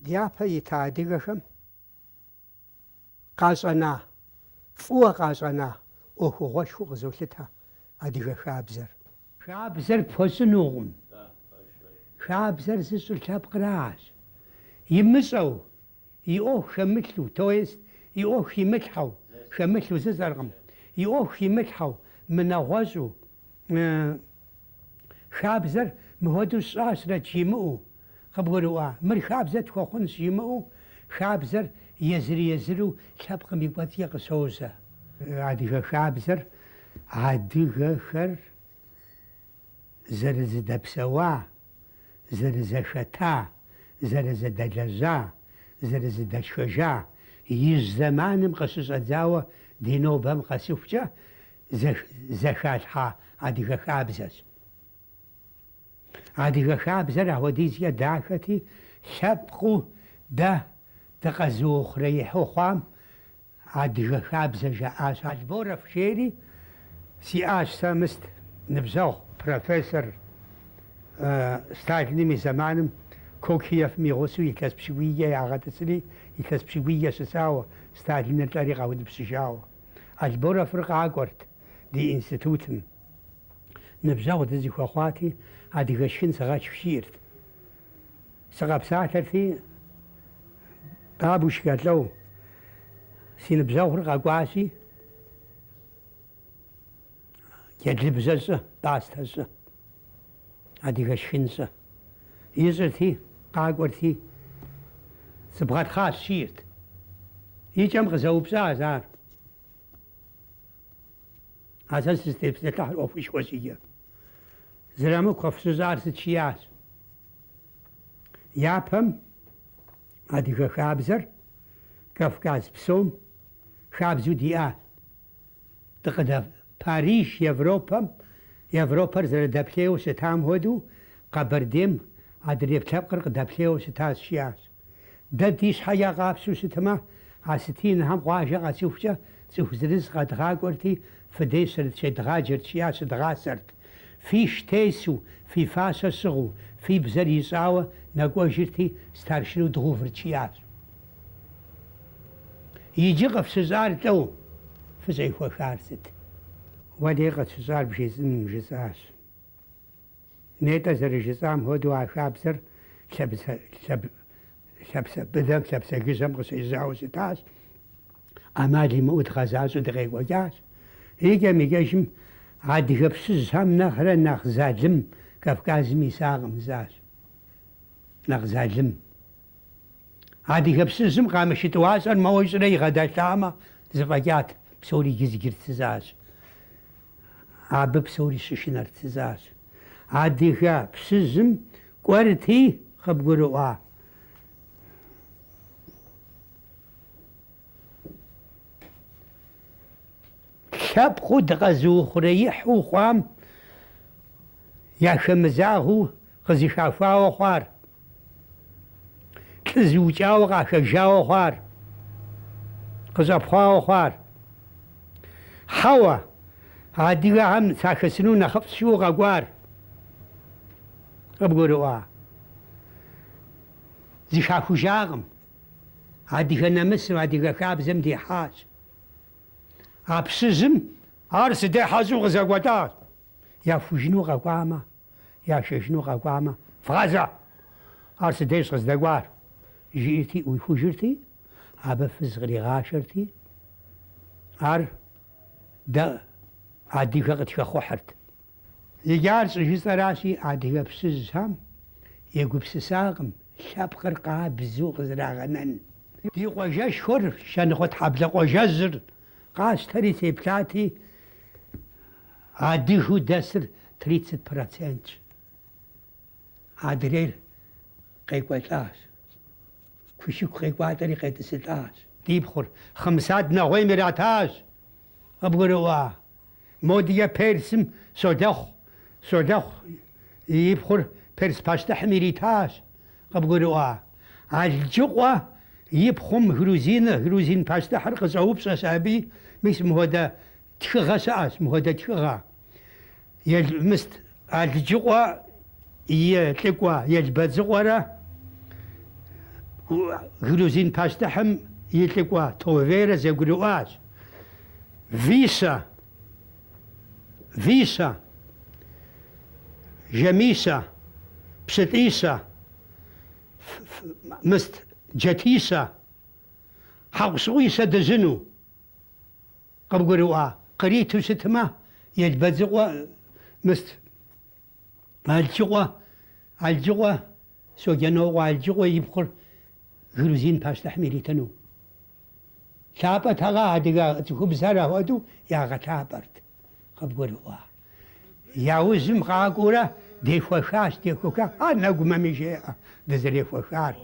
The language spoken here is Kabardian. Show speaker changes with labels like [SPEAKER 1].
[SPEAKER 1] Дяпэ ита адыгэхэм къащӏэна, фӏыуэ къащӏэна ӏуэхугъуэшхуэу къызолъытэ адыгэ хабзэр. Хабзэр пхуэщӏынукъым. Хабзэр зыщӏыр лъэпкъращ. Имыщӏэу, и ӏуэху хэмылъу, то есть и ӏуэху химылъхьэу, хэмылъу жысӏэркъым, и ӏуэху химылъхьэу, мынэгъуэщӏу, хабзэр мыхуэдэу сщӏащрэт жимыӏэу, къыбгурыӏуа, мыр хабзэ тхуэхъунщ жимыӏэу, хабзэр езыр-езыру лъэпкъым и кӏуэцӏкӏэ къыщожьэ. Адыгэ хабзэр адыгэхэр зэрызэдэпсэуа, зэрызэхэта, зэрызэдэлэжьа, зэрызэдэшхэжа, ижь зэманым къыщыщӏэдзауэ ди нобэм къэсыхукӏэ зэхалъхьа адыгэ хабзэщ. Адыгэ хабзэр ахуэдизкӏэ дахэти, лъэпкъыу дэ дыкъэзыухъуреихьу хъуам адыгэ хабзэ жаӏащ. Алборов жери сиӏащ сэ мыст ныбжьэгъу профессор Сталиным и зэманым Кокиевым и гъусэу илъэс пщыкӏуийкӏэ ягъэтӏысри, илъэс пщыкӏуийкӏэ щысауэ, Сталиныр лӏэри къаутӏыпщыжауэ. Алборовыр къакӏуэрт ди институтым. Ныбжьэгъу дызэхуэхъуати, адыгэ шхын сыгъэшх жиӏэрт. Сыкъэпсалъэрти, бабушкэ лӏэу, си ныбжьэгъур къэкӏуащи, джэдлыбжьэ щӏы, пӏастэ щӏы, адыгэ шхын щӏы. Ищӏырти, къакӏуэрти, сыбгъэтхъащ жиӏэрт. Икӏэм къызэупщӏащ ар. А сэ сызытепсэлъыхьыр ӏуэхушхуэщ иджы. Зырамыку къыфщыщӏар сыт жиӏащ. Япэм адыгэ хабзэр Кавказ псом хабзэу диӏащ. Дыкъыдэ Париж, Европэм, Европэр зэрыдэплъейуэ щытам хуэдэу, Къэбэрдейм адрей лъэпкъыр къыдэплъейуэ щытащ, жиӏащ. Дэ ди щхьэкӏэ къапщтэу щытмэ, осетинхэм къуажэ къэсыхукӏэ цӏыху зырыз къэдгъакӏуэрти, фыдей щедгъаджэрт, жиӏащ, щыдгъасэрт. Фиш тесу, фи фащэ щыгъыу, фи бзэр ищӏауэ нэкӏуэжырти, старшину дгъэувырт, жиӏащ. Иджы къыфщыщӏар лӏо, фыщӏехуэхар сыт? Уэлей къытщыщӏар бжесӏыным, жысӏащ. Нетӏэ зэрыжысӏам хуэдэу а хабзэр лъапсэ быдэм, лъапсэ жыжьэм къыщежьауэ щытащ. ӏэмал имыӏэу дгъэзащӏэу дыкъекӏуэкӏащ. Икӏэм-икӏэжым адыгэ пщыжьхэм нэхърэ нэхъ залым Кавказым исакъым, жысӏащ. Нэхъ залым. Адыгэ пщыжьым къамышы тӏуащӏэр моуэ ищӏрэ игъэдэлъамэ, зэфӏэкӏат, псори гызгырт, жысӏащ. Абы псори щышынэрт, жысӏащ. Адыгэ пщыжьым кӏуэрти, къыбгурыӏуа? Лъэпкъыу дыкъэзыухъуреихьу хъуам яхэмызагъэу къызыхахуауэ хъуар, лӏы зыукӏауэ къахэжауэ хъуар, къыщӏэпхъуауэ хъуар. Хьэуэ, адыгэхэм сахэсыну нэхъыфӏщ жиӏэу къэкӏуар. Къыбгурыӏуа? Зыхахужакъым. Адыгэ нэмысым, адыгэ хабзэм дихьащ. А пщыжьым ар си дей хьэщӏэу къызэкӏуэлӏащ. Яхужыну къэкӏуамэ, яшэжыну къэкӏуамэ, вгъазэ! Ар си дежщ къыздэкӏуар, жиӏэрти, ӏуихужырти, абы фыз къригъашэрти, ар дэ адыгэ къытхэхъухьырт. Иджы ар щӏыжысӏэращи, адыгэ пщыжьхэм егупсысакъым лъэпкъыр къабзэу къызэрагъэнэн. Ди къуажэшхуэр, Шэныкъуэтхьэблэ къуажэжьыр, къасщтэри сеплъати, адыгэу дэсыр тридцать процентщ. Адрейр къекӏуэлӏащ. Кушыку къекӏуалӏэри къетӏысылӏащ. Ди пхъур Хъымсад нэгъуейм иратащ. Къыбгурыӏуа? Модыкӏэ Персым Щолэхъу, Щолэхъу и пхъур Перс пащтыхьым иритащ, къыбгурыӏуа? Алджыкъуэ и пхъум грузин, грузин пащтыхьыр къыщӏэупщӏэщ аби, мис мыхуэдэ тхыгъэ щыӏэщ, мыхуэдэ тхыгъэ. Мыст Алджыкъуэ и лӏыкӏуэ Елбэдзыкъуэрэ Грузин пащтыхьым и лӏыкӏуэ Товерэ зэгурыӏуащ. Вищэ, вищэ, жэмищэ, пщылӏищэ, мыст джэтищэ, хьэкъущыкъуищэ дыжьыну. Къыбгурыӏуа? Къриту щытмэ, Елбэздыкъуэ мыст Алджыкъуэ, Алджыкъуэ, Щоджэнокъуэ Алджыкъуэ и пхъур грузин пащтыхьым иритыну. Лъапӏэтэкъэ адыгэ цӏыхубзхэр апхуэдэу ягъэлъапӏэрт. Къыбгурыӏуа? Яужьым къакӏуэурэ дехуэхащ, дехуэха. А Нэгумэми жеӏэ дызэрехуэхар.